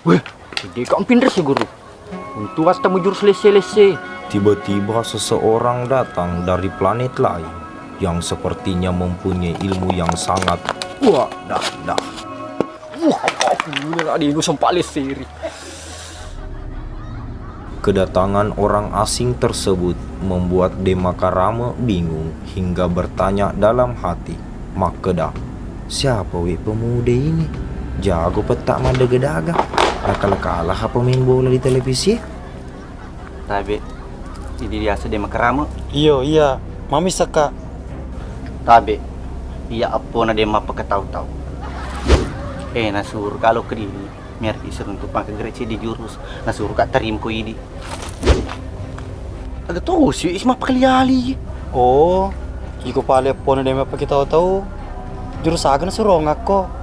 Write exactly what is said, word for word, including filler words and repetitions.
Weh, de' ka pinresi, Guru. Untu' asta mujur selesse-lesse. Tiba-tiba seseorang datang dari planet lain yang sepertinya mempunyai ilmu yang sangat, wah, dah, dah. Wah, adi nu sempat lesseri. Kedatangan orang asing tersebut membuat Dema Karame bingung hingga bertanya dalam hati, makkeda, "Siapa we' pemuda ini? Jago petta' maddaga-daga. Lakala-kala ha pemain bola di televisi?" Tabe', jadi biasa Dema Karame? Iyo, iya. Mami saka. Tabe', iya eppona Dema pakatau-tau. Eh, nasuro ka lo kediri. Mereki seruntuk pangkagereci di jurus, nasuruka tarima ko idi. Aga tosi is mappakali-ali. Oh, iko pale eppona Dema pakatau-tau. Jurus aga nasurongakko?